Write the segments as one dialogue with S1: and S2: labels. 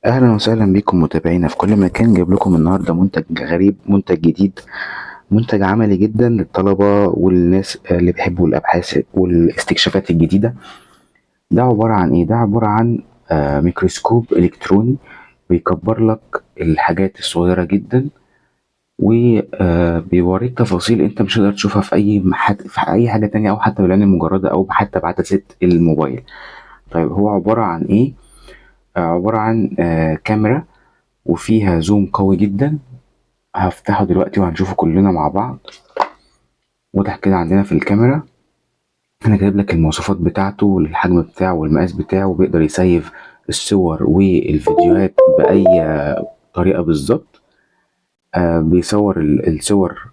S1: اهلا وسهلا بكم متابعينا في كل مكان. جايب لكم النهارده منتج غريب، منتج جديد، منتج عملي جدا للطلبة والناس اللي بيحبوا الابحاث والاستكشافات الجديدة. ده عبارة عن ايه؟ ده عبارة عن ميكروسكوب الكتروني بيكبر لك الحاجات الصغيرة جدا، وبيوريك تفاصيل انت مش هتقدر تشوفها في اي حاجة تانية، او حتى بالعين المجردة، او حتى بعدسه الموبايل. طيب هو عبارة عن ايه؟ عبارة عن كاميرا وفيها زوم قوي جدا. هفتحه دلوقتي وهنشوفه كلنا مع بعض. واضح كده عندنا في الكاميرا انا جايب لك المواصفات بتاعته والحجم بتاعه والمقاس بتاعه، وبيقدر يسيف الصور والفيديوهات بأي طريقة بالظبط. بيصور الصور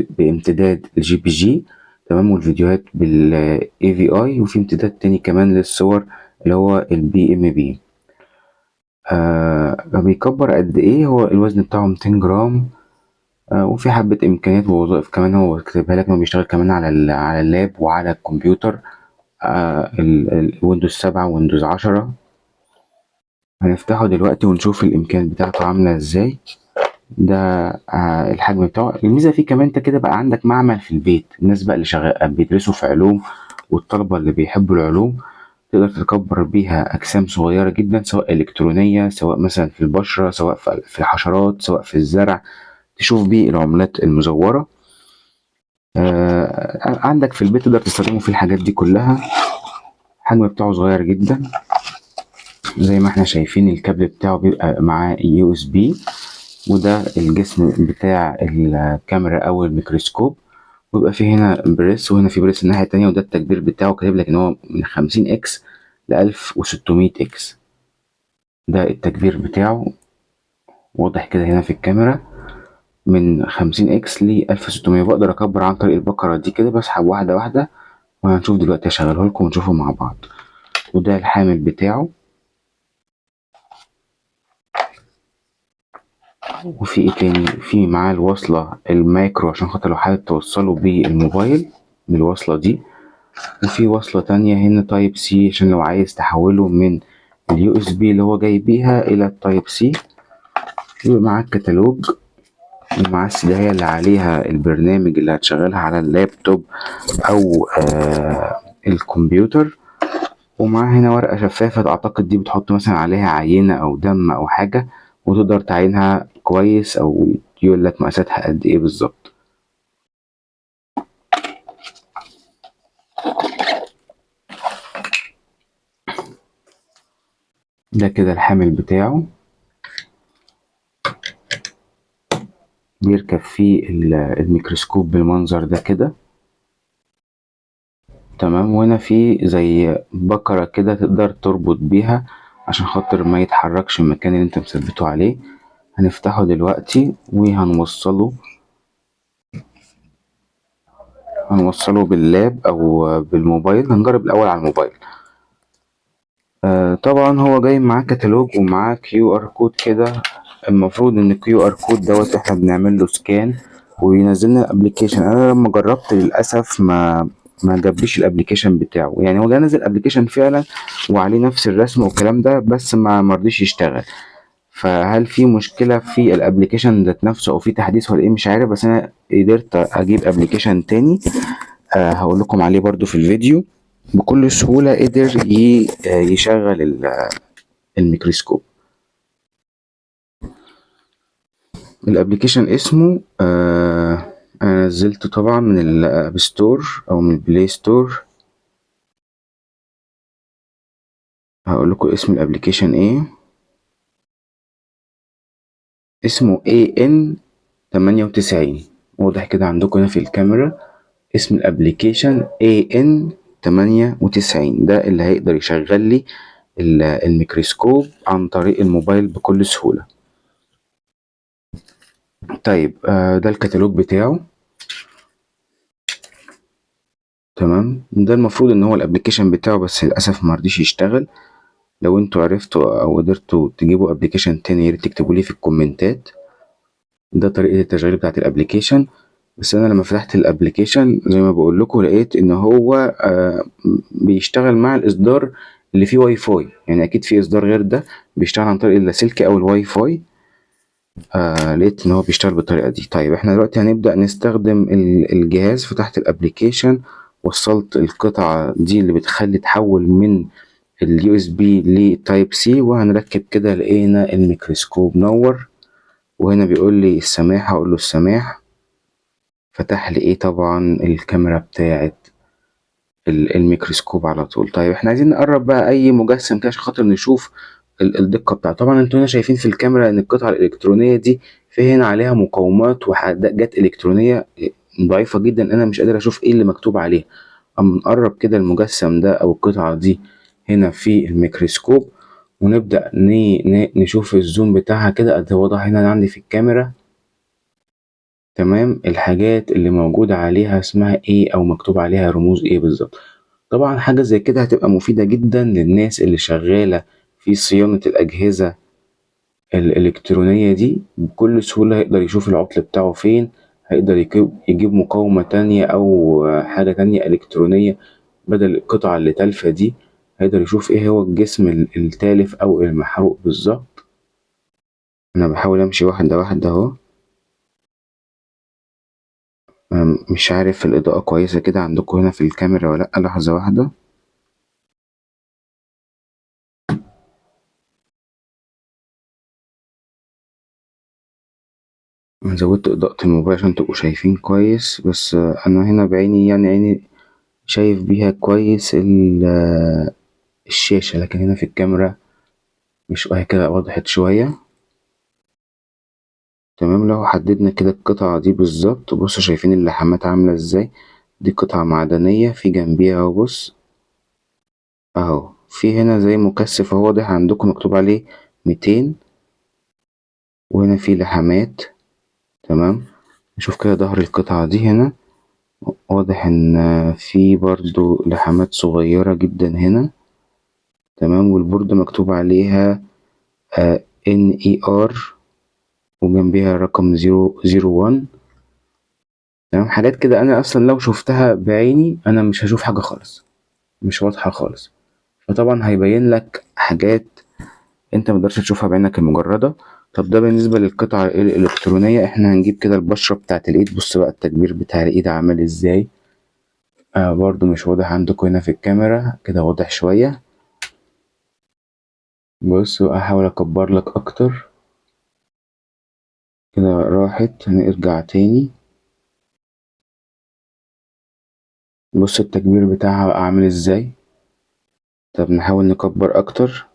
S1: بامتداد الجي بي جي، تمام، والفيديوهات بال AVI، وفي امتداد تاني كمان للصور اللي هو البي ام بي. بيكبر قد ايه؟ هو الوزن بتاعه 200 جرام، وفي حبة امكانيات ووظائف كمان هو كاتبها لك، انه بيشتغل كمان على اللاب وعلى الكمبيوتر، ويندوز 7 ويندوز 10. هنفتحه دلوقتي ونشوف الامكانيات بتاعته عاملة ازاي. ده الحجم بتاعه. الميزة فيه كمان انت كده بقى عندك معمل في البيت. الناس بقى اللي شغال بيدرسوا في علوم والطلبة اللي بيحبوا العلوم تقدر تكبر بيها أجسام صغيرة جدا، سواء إلكترونية، سواء مثلا في البشرة، سواء في الحشرات، سواء في الزرع، تشوف بيه العملات المزورة. عندك في البيت تقدر تستخدمه في الحاجات دي كلها. الحجم بتاعه صغير جدا زي ما احنا شايفين. الكابل بتاعه بيبقى معاه يو اس بي، وده الجسم بتاع الكاميرا او الميكروسكوب، ويبقى فيه هنا press وهنا في press الناحية التانية، وده التكبير بتاعه. كاتب لك ان هو من 50 اكس ل 1600 اكس، ده التكبير بتاعه واضح كده هنا في الكاميرا، من 50 اكس ل 1600. بقدر اكبر عن طريق البكرة دي كده، بسحب واحدة واحدة، وهنشوف دلوقتي هشغله لكم ونشوفه مع بعض. وده الحامل بتاعه. وفي ايه تاني؟ في معاه الوصلة المايكرو عشان خاطر لو حابب توصله بالموبايل بالوصلة دي، وفي وصلة تانية هنا تايب سي عشان لو عايز تحوله من اليو اس بي اللي هو جاي بيها الى التايب سي. يبقى معاك كتالوج ومعاه السداية اللي عليها البرنامج اللي هتشغلها على اللابتوب او الكمبيوتر، ومعاه هنا ورقة شفافة اعتقد دي بتحط مثلا عليها عينة او دم او حاجة وتقدر تعينها كويس او يقول لك مقاساتها قد ايه بالظبط. ده كده الحامل بتاعه، بيركب فيه الميكروسكوب بالمنظر ده كده، تمام. وهنا في زي بكرة كده تقدر تربط بيها عشان خاطر ما يتحركش المكان اللي انت مثبتة عليه. هنفتحه دلوقتي وهنوصله، هنوصله باللاب او بالموبايل. هنجرب الاول على الموبايل. طبعا هو جاي معاه كتالوج ومعاه كيو ار كود كده. المفروض ان الكيو ار كود دوت احنا بنعمل له سكان وينزل لنا الابلكيشن. انا لما جربت للاسف ما جابليش الابلكيشن بتاعه، يعني هو جه نزل ابلكيشن فعلا وعليه نفس الرسم والكلام ده، بس ما مرضيش يشتغل. فهل في مشكلة في الابلكيشن ذات نفسه او في تحديث ولا ايه؟ مش عارف، بس انا قدرت اجيب ابلكيشن تاني، هقول لكم عليه برضو في الفيديو. بكل سهولة قدر يشغل الميكروسكوب. الابلكيشن اسمه، انا نزلته طبعا من الاب ستور او من البلاي ستور. هقول لكم اسم الابلكيشن ايه. اسمه AN 98، واضح كده عندكم هنا في الكاميرا اسم الابلكيشن AN 98. ده اللي هيقدر يشغل لي الميكروسكوب عن طريق الموبايل بكل سهولة. ده الكتالوج بتاعه، تمام. ده المفروض ان هو الابلكيشن بتاعه، بس للاسف ما رضيش يشتغل. لو انتوا عرفتوا او قدرتوا تجيبوا ابلكيشن تاني يا ريت تكتبوا لي في الكومنتات. ده طريقة التشغيل بتاعت الابلكيشن. بس انا لما فتحت الابلكيشن زي ما بقول لكم لقيت ان هو بيشتغل مع الاصدار اللي فيه واي فاي، يعني اكيد في اصدار غير ده بيشتغل عن طريق اللاسلكي او الواي فاي. لقيت ان هو بيشتغل بالطريقة دي. طيب احنا دلوقتي هنبدا نستخدم الجهاز. فتحت ال application، وصلت القطعة دي اللي بتخلي تحول من ال USB ل Type C، وهنركب كده. لقينا الميكروسكوب نور، وهنا بيقول لي السماح، هقول له السماح. فتح لي ايه؟ طبعا الكاميرا بتاعت الميكروسكوب على طول. طيب احنا عايزين نقرب بقى اي مجسم كده عشان خاطر نشوف الدقة بتاعته. طبعا انتوا هنا شايفين في الكاميرا ان القطعة الالكترونية دي في هنا عليها مقاومات وحاجات الكترونية ضعيفة جدا، انا مش قادر اشوف ايه اللي مكتوب عليها. اما نقرب كده المجسم ده او القطعة دي هنا في الميكروسكوب، ونبدأ نشوف ال zoom بتاعها كده قد واضح هنا عندي في الكاميرا. تمام، الحاجات اللي موجودة عليها اسمها ايه او مكتوب عليها رموز ايه بالظبط. طبعا حاجة زي كده هتبقى مفيدة جدا للناس اللي شغالة في صيانة الأجهزة الإلكترونية دي، بكل سهولة هيقدر يشوف العطل بتاعه فين، هيقدر يجيب مقاومة تانية أو حاجة تانية إلكترونية بدل القطعة اللي تالفة دي، هيقدر يشوف ايه هو الجسم التالف أو المحروق بالظبط. أنا بحاول أمشي واحدة واحدة أهو. مش عارف الإضاءة كويسة كده عندكم هنا في الكاميرا ولا لأ. لحظة واحدة. أنا زودت إضاءة الموبايل عشان تبقوا شايفين كويس، بس أنا هنا بعيني، يعني عيني شايف بيها كويس الشاشة، لكن هنا في الكاميرا مش كده وضحت شوية. تمام، لو حددنا كده القطعة دي بالظبط، بصوا شايفين اللحامات عاملة ازاي، دي قطعة معدنية في جنبيها اهو، بص اهو في هنا زي مكثف اهو واضح عندكم مكتوب عليه 200، وهنا في لحامات. تمام، نشوف كده ظهر القطعة دي هنا واضح ان في برضو لحامات صغيرة جدا هنا. تمام، والبوردة مكتوب عليها NER وجنبيها رقم 001. تمام، حاجات كده انا اصلا لو شفتها بعيني انا مش هشوف حاجة خالص، مش واضحة خالص، فطبعا هيبين لك حاجات انت مقدرش تشوفها بعينك المجردة. طب ده بالنسبة للقطعة الإلكترونية. احنا هنجيب كده البشرة بتاعت الإيد، بص بقى التكبير بتاع الإيد عامل ازاي. برضو مش واضح عندكم هنا في الكاميرا، كده واضح شوية. بص احاول اكبر لك اكتر كده، راحت. هنرجع تاني، بص التكبير بتاعها بقى عامل ازاي. طب نحاول نكبر اكتر.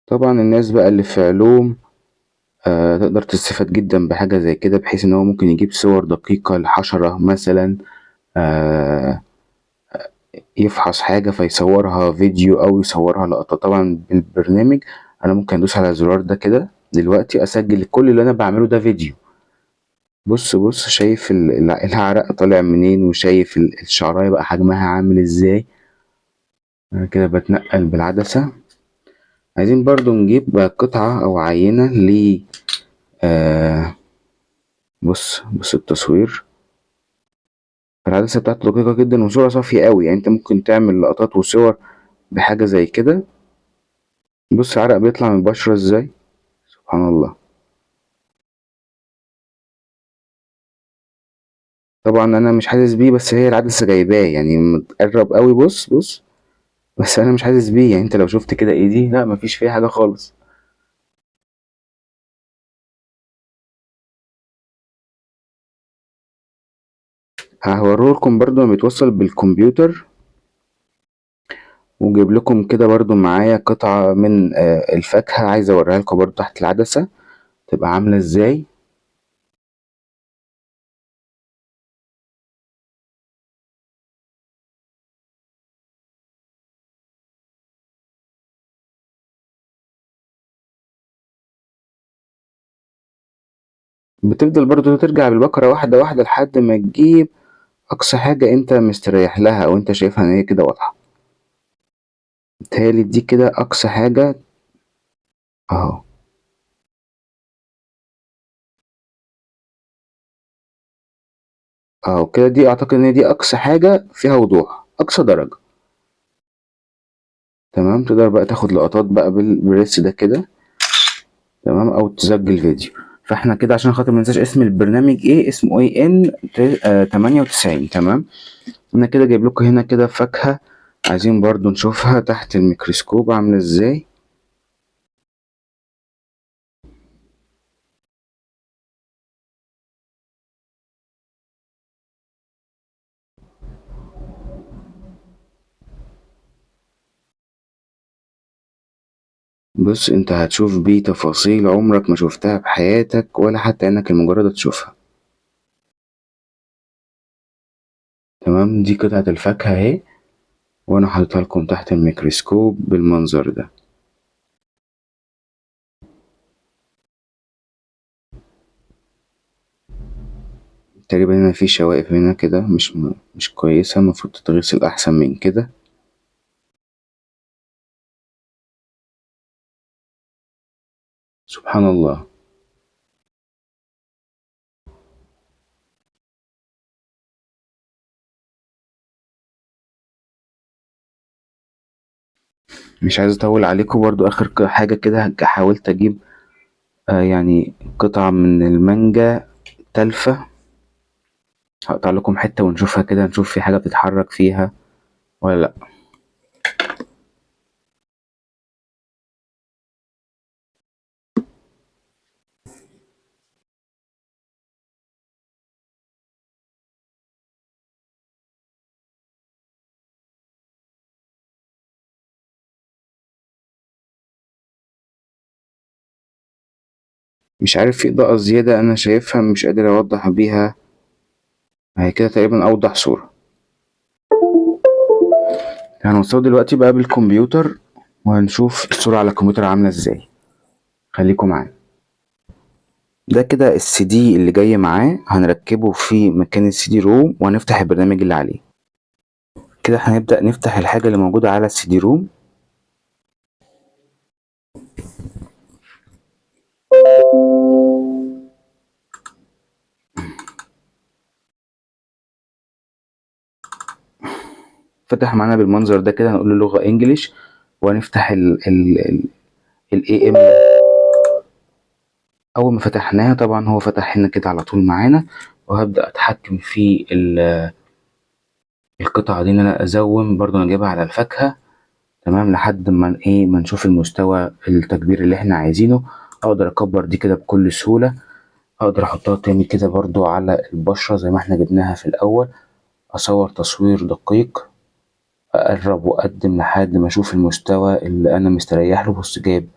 S1: طبعا الناس بقى اللي في علوم تقدر تستفاد جدا بحاجة زي كده، بحيث ان هو ممكن يجيب صور دقيقة لحشرة مثلا، يفحص حاجة فيصورها فيديو او يصورها لقطة. طبعا بالبرنامج انا ممكن ادوس على الزرار ده كده دلوقتي اسجل كل اللي انا بعمله ده فيديو. بص شايف العرق طالع منين، وشايف الشعراية بقى حجمها عامل ازاي. انا كده بتنقل بالعدسة. عايزين برضو نجيب قطعة او عينة ل، بص التصوير، العدسة بتاعته دقيقة جدا وصورة صافية قوي، يعني انت ممكن تعمل لقطات وصور بحاجة زي كده. بص العرق بيطلع من البشرة ازاي، سبحان الله. طبعا انا مش حاسس بيه، بس هي العدسة جايباه، يعني متقرب قوي. بص بس انا مش حاسس بيه، يعني انت لو شفت كده ايدي، لا مفيش فيها حاجة خالص. هوريلكم برضو لما بيتوصل بالكمبيوتر، وجيب لكم كده برضو معايا قطعة من الفاكهة، عايز اوريها لكم برضو تحت العدسة تبقى عاملة ازاي. بتفضل برضو ترجع بالبكرة واحدة واحدة لحد ما تجيب أقصى حاجة أنت مستريح لها أو أنت شايفها إن هي كده واضحة. متهيألي دي كده أقصى حاجة أهو. اهو كده. دي اعتقد ان دي اقصى حاجة فيها وضوح، اقصى درجة. تمام. تقدر بقى تاخد لقطات بقى بالريس ده كده، تمام، او تسجل فيديو. فاحنا كده عشان خاطر ما ننساش اسم البرنامج ايه، اسمه اي ان 98. تمام. انا كده جايب لكم هنا كده فاكهة عايزين برضو نشوفها تحت الميكروسكوب عاملة ازاي. بص انت هتشوف بيه تفاصيل عمرك ما شفتها بحياتك ولا حتى عينك المجردة تشوفها. تمام. دي قطعة الفاكهة اهي، وانا حاططها لكم تحت الميكروسكوب بالمنظر ده. تقريبا هنا في شوائب هنا كده مش كويسة، المفروض تتغسل احسن من كده. سبحان الله. مش عايز اطول عليكم برضو. اخر حاجة كده حاولت اجيب قطعة من المانجا تالفة، هقطع لكم حتة ونشوفها كده، نشوف في حاجة بتتحرك فيها ولا لا. مش عارف في إضاءة زيادة أنا شايفها مش قادر أوضح بيها، هي كده تقريبا أوضح صورة. هنوصله دلوقتي بقى بالكمبيوتر وهنشوف الصورة على الكمبيوتر عاملة ازاي. خليكم معانا. ده كده السي دي اللي جاي معاه، هنركبه في مكان ال CD-ROM وهنفتح البرنامج اللي عليه. كده هنبدأ نفتح الحاجة اللي موجودة على ال CD-ROM. فتح معانا بالمنظر ده كده، هنقول له لغة English وهنفتح ال AM. اول ما فتحناها طبعا هو فتح هنا كده على طول معانا، وهبدأ اتحكم في القطعة دي ان انا ازوم برضو، انا جايبها على الفاكهة. تمام، لحد ما ما نشوف المستوى التكبير اللي احنا عايزينه. اقدر اكبر دي كده بكل سهولة، اقدر احطها تاني كده برضو على البشرة زي ما احنا جبناها في الاول، اصور تصوير دقيق، اقرب واقدم لحد ما اشوف المستوى اللي انا مستريح له. بص جايب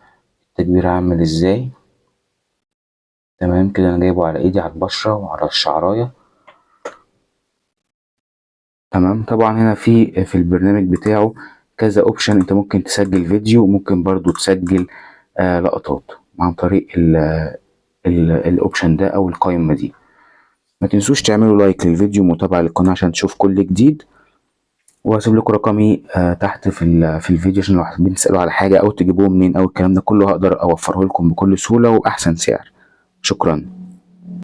S1: التكبير عامل ازاي. تمام كده، انا جايبه على ايدي على البشرة وعلى الشعراية. تمام. طبعا هنا في البرنامج بتاعه كذا option، انت ممكن تسجل فيديو وممكن برضو تسجل لقطات عن طريق ال option ده او القائمة دي. ما تنسوش تعملوا like للفيديو ومتابعة للقناة عشان تشوف كل جديد، وهسيب لكم رقمي تحت في الفيديو عشان لو حابين تسألوا على حاجة او تجيبوه منين او الكلام ده كله، هقدر اوفره لكم بكل سهولة واحسن سعر. شكرا.